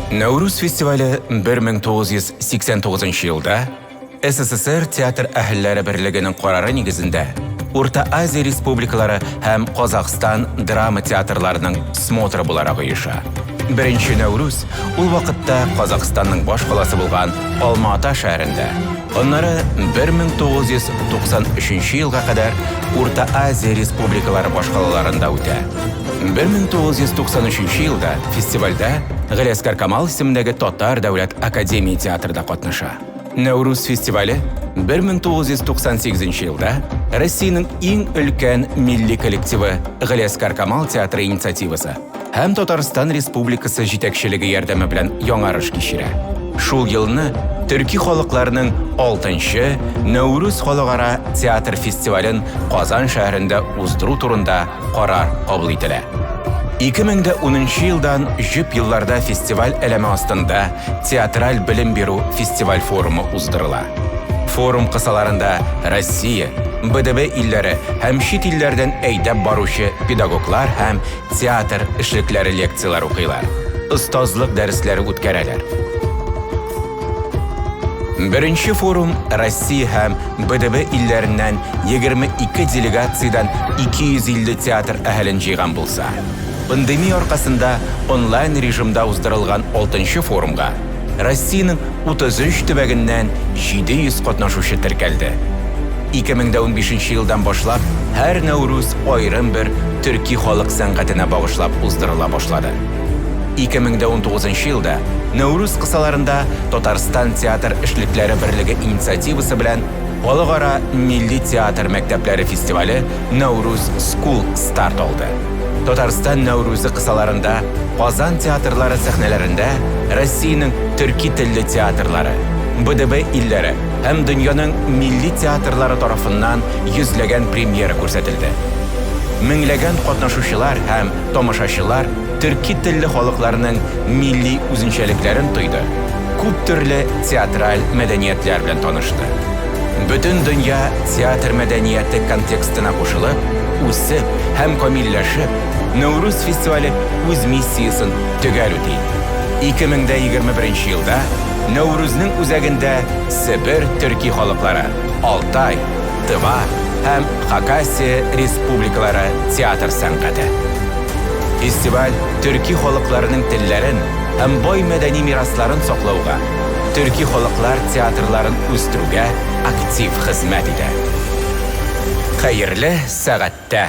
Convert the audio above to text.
Нәүрүз фестивале 1989 елда СССР театр әһелләре берлегенең карары нигезендә Урта Азия республикалары һәм Казахстан драма театрларының смотры буларак оеша. Беренче Нәүрүз ул вакытта Казахстанның баш каласы булган Алма-Ата шәһәрендә, аннары 1993 елга кадәр Урта Азия республикалары башкалаларында үтә. 1993 елда фестивальдә Галиәсгар Камал исемендәге Татар дәүләт академия театры да катнаша. Нәүрүз фестивале 1998 елда Россиянең иң өлкән милли коллективы Галиәсгар Камал театры инициативасы һәм Татарстан Республикасы җитәкчелеге ярдәме белән яңарыш кичерә. Шул елны төрки халыкларның 6-нчы Нәүрүз халыкара театр фестивален Казан шәһәрендә уздыру турында карар кабул ителә. 2010 елдан җөп елларда фестиваль әләме астында театраль белем бирү фестиваль-форумы уздырыла. Форум кысаларында Россия, БДБ илләре һәм чит илләрдән әйдәп баручы педагоглар һәм театр эшлекләре лекцияләр укыйлар, остазлык дәресләре үткәрәләр. Беренче форум Россия һәм БДБ илләреннән 22 делегациядән 250 театр әһелен җыйган булса, пандемия аркасында онлайн режимда уздырылган алтынчы форумга Россиянең 33 төбәгеннән 700 катнашучы теркәлде. 2015 елдан башлап һәр Нәүрүз аерым бер төрки халык сәнгатенә багышлап уздырыла башлады. 2019 елда Нәүрүз кысаларында Татарстан театр эшлекләре берлеге инициативасы белән Халыкара милли театр мәктәпләре фестивале Нәүрүз School старт алды. Татарстан Нәүрүзе кысаларында Казан театрлары сәхнәләрендә Россиянең төрки телле театрлары, БДБ илләре һәм дөньяның милли театрлары тарафыннан йөзләгән премьера күрсәтелде. Меңләгән катнашучылар һәм тамашачылар төрки телле халыкларның милли үзенчәлекләрен тойды, күп төрле театраль мәдәниятләр белән танышты. Бөтен дөнья театр мәдәнияте контекстына кушылып, үсеп һәм камилләшеп, Нәүрүз фестивале үз миссиясен төгәл үти. 2021 елда Нәүрүзнең үзәгендә Себер төрки халыклары, Алтай, Тыва һәм Хакасия республикалары театр сәнгате. Фестиваль төрки халыкларының телләрен һәм бай мәдәни мирасларын саклауга, төрки халыклар театрларын үстерүгә актив хезмәт итә. Хәерле сәгатьтә!